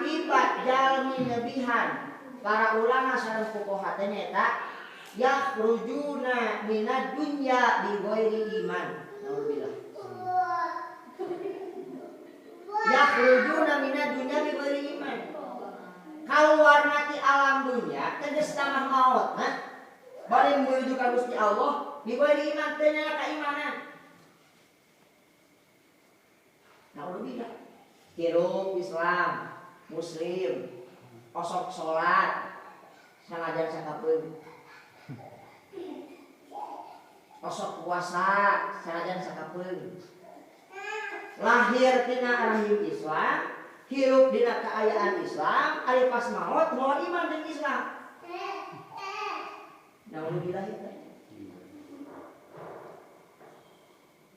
Akibat jalmi nebihan para ulama sareng fuqaha teh nyaeta yakhrujuna minad dunya bi ghairi iman. Naudzubillah. Yakhrujuna minad dunya bi ghairi iman. Kaluar ti alam dunya tegas tamah maot nah. Bari menuju ka Gusti Allah bi ghairi iman teh nyana keimanan. Naudzubillah. Hirup Islam, Muslim, osok salat, sanajan sakapeung. Osok puasa, sanajan sakapeung. Lahir tina rahim Islam, hirup dina kaayaan Islam, ari pas maot moal iman jeung Islam. Naudzubillah eta.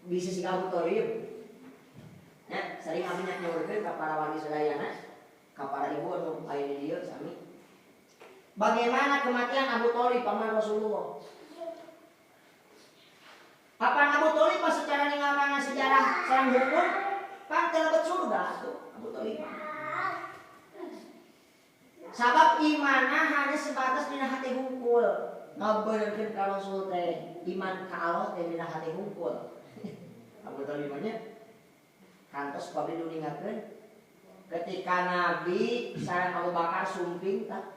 Bisa si Abu Thalib. Nah, sering abdi nyaurkeun ka para wargi sadayana, ka para ibu anu aya di dieu sami. Bagaimana kematian Abu Thalib paman Rasulullah? Kapan Abu Thalib pas secara ninggalkan sejarah serang hukum, pan teu lebet surga tuh Abu Thalib. Sabab imanna hanya sebatas dina hati hungkul. Ngabeurkeun ka Rasul teh, iman ka Allah teh dina hati hungkul. Abu Thalib mah nya kantos pabrik diuningakeun ketika Nabi sareng Abu Bakar sumping tah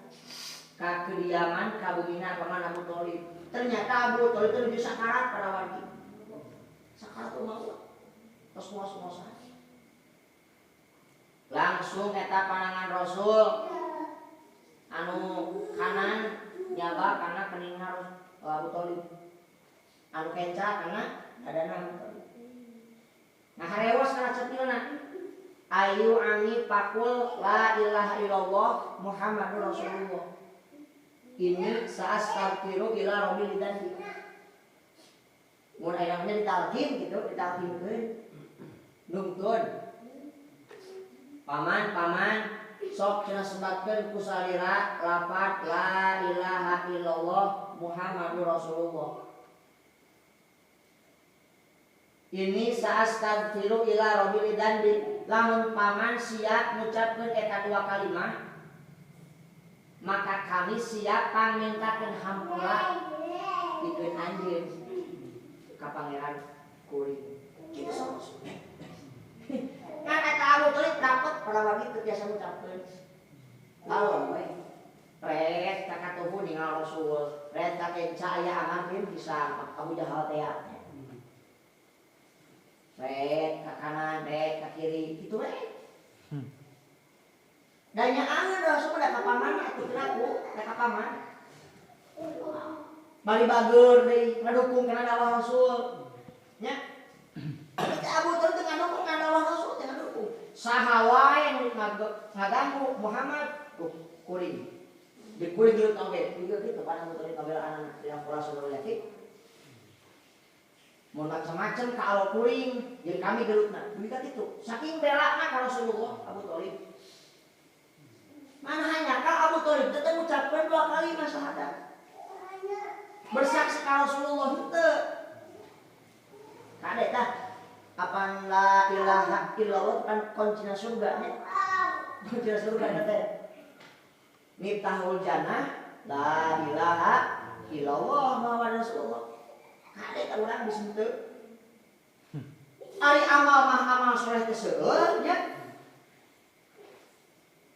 ka kediaman ka bumina paman Abu Thalib. Ternyata Abu Thalib teh nuju sakarat para wargi. Sakarat maut. Tos ngos-ngosan. Langsung eta panangan Rasul anu kanan nyaba kana keningna Abu Thalib. Anu kenca kana dadana Abu Thalib. Nah harewas kana cepilna. Ayu ami pakul la ilaha illallah Muhammadur Rasulullah. Ini saastaghfiru ila rabbil dzanbi. Mun aya namanya ditalqin gitu, ditalqinkeun. Nungtun. Paman, paman sok cenah sebatkeun ku salira lapat la ilaha illallah Muhammadur Rasulullah. Ini saastaghfiru ila rabbil dzanbi. Lamun paman siap ngucapkeun eta dua kalimat, maka kami siap pangmintakeun hampura pikeun anjeun ka pangeran kuring. Kitu saos. Kan eta Abu Thalib dapet para wargi teu biasa ngucapkeun. Balon we. Ret ka katuhu ningal Rasul, ret ka kenca aya aman bisa Abu Jahal teh. Ret ka kanan, ret ka kiri, kitu we. Dan nya angeun Rasul da ka paman atuh ku, da ka paman. Bali bageur deui ngadukung kana dakwah Rasul. Nya. Eta Abu Thalib teh ngadukung kana dakwah Rasul teh ngadukung. Saha wae nu ngaganggu Muhammad kuring. Di kuring gelut oge, kieu kitu pada Abu Thalib kabelaan yang Rasul yakin. Mun macam-macam ka Allah kuring, jeung kami gelutna. Duit kitu. Saking belana ka Rasulullah Abu Thalib. Mana hanya ka Abu Thalib teh ngucapkeun dua kali syahadat. Bersaksi ka Rasulullah henteu. Kade tah apan la ilaha illallah kan kuncina surga nya. Kuncina surga teh. Miftahul jannah la ilaha illallah Muhammad Rasulullah. Kade tah urang geus henteu. Ari amal mah amal soleh teh seueur nya.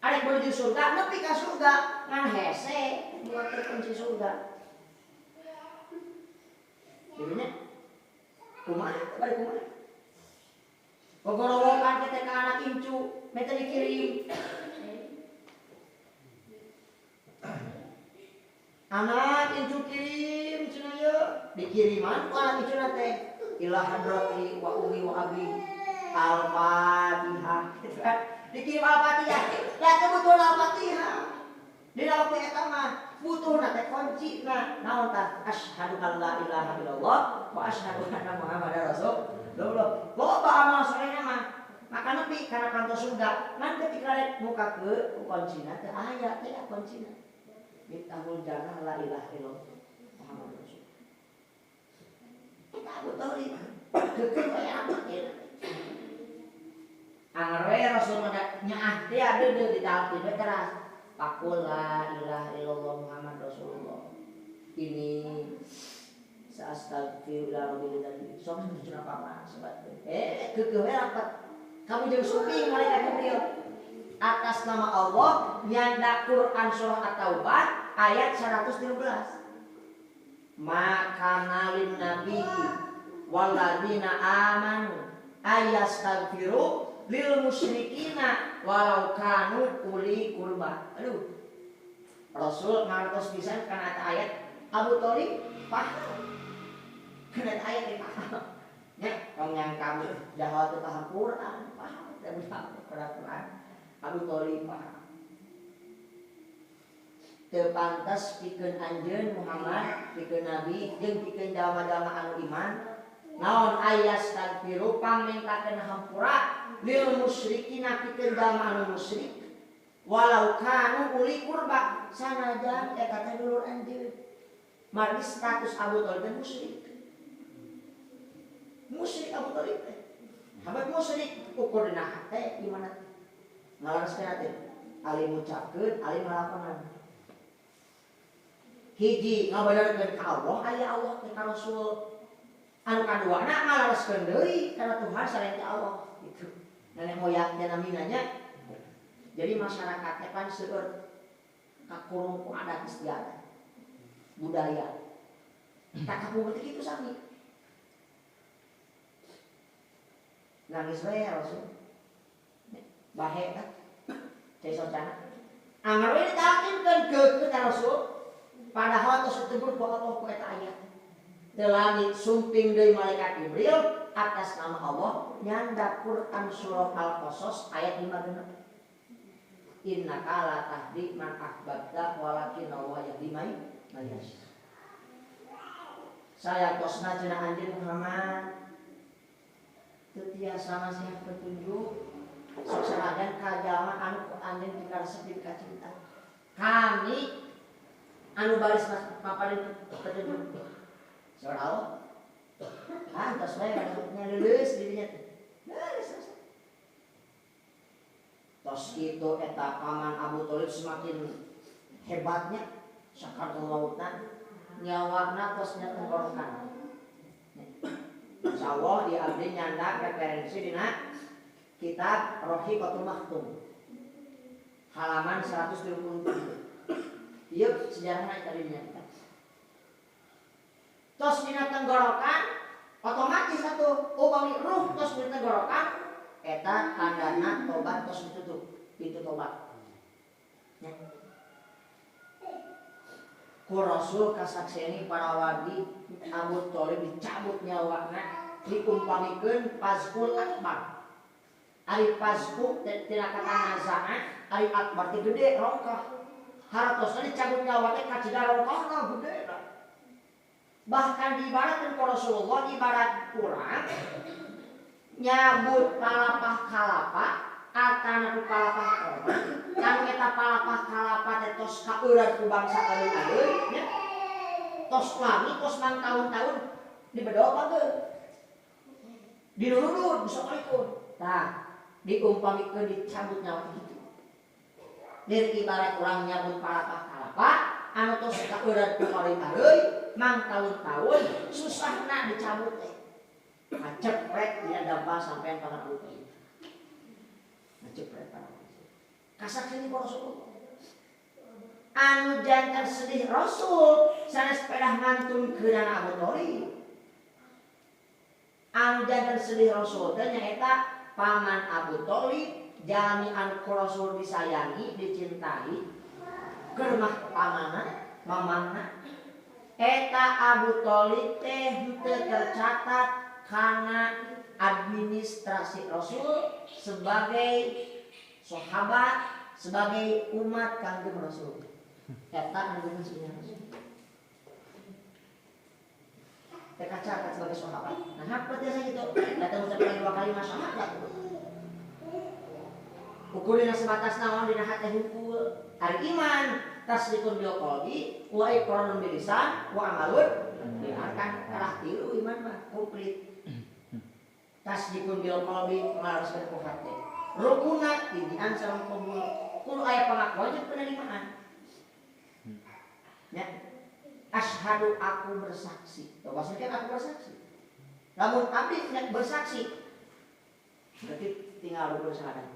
Arek menuju surga nepi ka surga ngan hese buat terkunci surga. Jadinya kumaha bari kumaha. Gogorowokan teh ka anak incu meta dikirim. Anak incu kirim cenah ieu dikiriman ku anak incuna teh ila hadrati wa ummi wa abi Al-Fatihah. Dikirim Al-Fatihah. Da kebutuhan Al-Fatihah. Dina waktu eta mah butuhna teh kuncina naon tah asyhadu an la ilaha illallah wa asyhadu anna Muhammadar Rasulullah. Loba amal solehna mah maka nepi kana kantos surga. Ngan ketika rek muka ke kuncina teh aya teh kuncina. Miftahul jannah la ilaha illallah Muhammadur Rasulullah. Kita Abu Thalib keukeuh we amat ieu. Anger we Rasul mah nyaah teh deudeuh ditalqin we keras. Faqul la ilaha illallah Muhammad Rasulullah. Ini sa'astaghfirullah rabbil alamin. Sok cenah paman sebat. Keukeuh we rapat. Kamu jeung suping malaikat Jibril. Atas nama Allah nyanda Quran surah At-Taubah ayat 113. Maka nalin nabi walladzina amanu ayastaghfiru lil musyrikina walau kanu uli kurba. Aduh. Rasul ngartos pisan kana eta ayat Abu Thalib paham. Kana eta ayat dia paham. Nya tong nyangka jahat teu paham Quran, paham teh paham Quran. Abu Thalib paham. Teu pantas pikeun anjeun Muhammad, pikeun nabi jeung pikeun jalma-jalma anu iman. Naon ayastaghfiru pangmintakeun hampura lil musyrikina pikeun jalma anu musyrik walau kanu uli kurba sanajan eta teh dulur anjeun. Margi status Abu Thalib teh musyrik. Musyrik Abu Thalib teh. Habat musyrik ukur dina hate imana teh. Ngalareskeun teh ali ngucapkeun ali ngalakonan. Hiji ngabenerkeun ka Allah aya Allah teh ka Rasul. Anu kaduana ngalareskeun deui kana Tuhan sareng ka Allah gitu. Nenek moyang teh namina nya. Jadi masyarakat teh pan seueur kakurung ku adat istiadat budaya. Tak kapungkur teh kitu sami. Nangis we ya Rasul. Bahe tah. Cai socana. Anger we ditalkinkeun keukeuh ka Rasul. Padahal tos ditegur ku Allah ku eta ayat. Teu langit sumping deui malaikat Jibril atas nama Allah nyanda Quran surah Al-Qasas ayat 56. Innaka la tahdi man ahbabta walakin Allah yahdi man yasha. Saya tosna cenah anjeun Muhammad teu tiasa nasihat petunjuk sok sanajan ka jalma anu ku anjeun dikaresep dikacinta. Kami anu baris paparin petunjuk. Saur Allah. Ah, tos bae nya leuleus dirinya teh. Leuleus. Tos kitu eta paman Abu Thalib semakin hebatnya sakaratul mautna nyawana tos nya tenggorokan. Insyaallah di abdi nyandak referensi dina kitab Rahiqatul Makhtum halaman 127. Ieu sejarahna tadi nya. Tos dina tenggorokan otomatis atuh upami ruh tos dina tenggorokan eta tandana tobat tos ditutup pintu tobat. Nya. Ku Rasul kasaksiani para wali Abu Thalib dicabut nyawana diumpamikeun fazkul akbar. Ari fazku tina kata naza'a ari akbar teh gede rongkah. Hartosna dicabut nyawa teh kacida rongkahna gede. Bahkan diibaratkan ku Rasulullah ibarat kurang nyabut palapah kalapa atana ku palapah korma anu eta palapah kalapa teh tos kaeureun ku bangsa alun-alun nya tos lami tos mangtaun-taun dibedok bageun dirurudun sakalipun tah diumpamikeun dicabut nyawa kitu. Dari ibarat urang nyabut palapah kalapa anu tos kaeureun ku alun-alun mangtaun-taun susahna dicabut teh. Ngacepret dina dampa sampean kana Abu Thalib. Ngacepret kana. Kasaksian ku Rasulullah. Anu jantan sedih Rasul sanes pedah ngantunkeunana Abu Thalib. Anu jantan sedih Rasul teh nyaeta paman Abu Thalib jalmi anu ku Rasul disayangi, dicintai, keur mah pamanna, mamangna. Eta Abu Thalib teh henteu tercatat karena administrasi Rasul sebagai sahabat, sebagai umat Kangjeng Rasul. Eta anu maksudnya Rasul. Teh kacatat sebagai sahabat. Nah, apa biasa gitu? Datang ucapkan dua kali syahadat. Ukurina sebatas naon dina hate hungkul. Ari iman tasdiqun bil qalbi wa iqrarun bil lisan wa amalun bil arkan. Arah tilu iman mah komplit. Tasdiqun bil qalbi ngalaraskeun ku hate. Rukuna ijian sareng qabul. Kudu aya pengakuan jeung penerimaan. Ya. Asyhadu, aku bersaksi. Tuh, maksudnya kan aku bersaksi. Lamun abdi nya bersaksi, berarti tinggal rukun syahadat.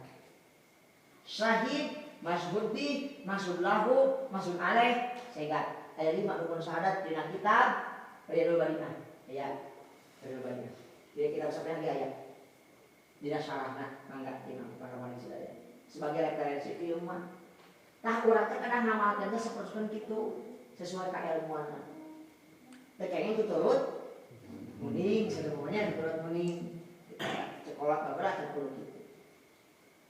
Syahid, masyhud bih, masyhud lahu, masyhud alaih, sehingga ada lima rukun syahadat dina kitab Riyadul Barinah. Ya, Riyadul Barinah. Jadi kita sampai lagi ayat. Dina syarahna mangga dina para wali sadaya. Sebagai referensi ilmuwan. Tah, urang teh kadang ngamalkeun teh saperoskeun kitu sesuai kailmuan. Teh kayaknya turut muning, semuanya turut muning. Sekolah baberat teh kudu kitu.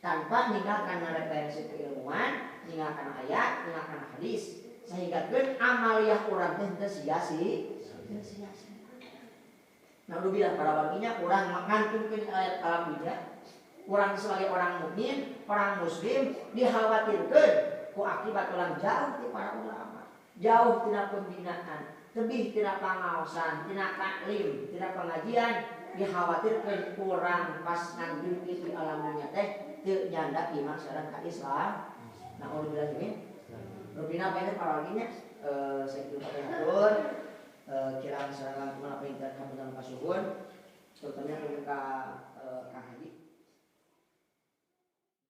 Tanpa ninggalkan referensi keilmuan, ninggalkan ayat, ninggalkan hadis, sehingga kan amaliyah urang teh teu sia-sia, teu sia-sia. Nah, udah bilang para warginya urang ngantunkeun ayat alam dunia, urang sebagai orang mukmin, orang muslim dikhawatirkan ku akibat orang jauh ti para ulama, jauh tina pembinaan, tebih tina pangaosan, tina taklim, tina pengajian, dikhawatirkan kurang pas ngantunkeun di alam dunia teh teu nyanda iman sareng ka Islam. Nah, udah bilang ini, rupina apa ini para warginya, saya kira pakai atur, kirang sareng langkung apa yang hapunten kasuhun, terutama ka Kang Haji.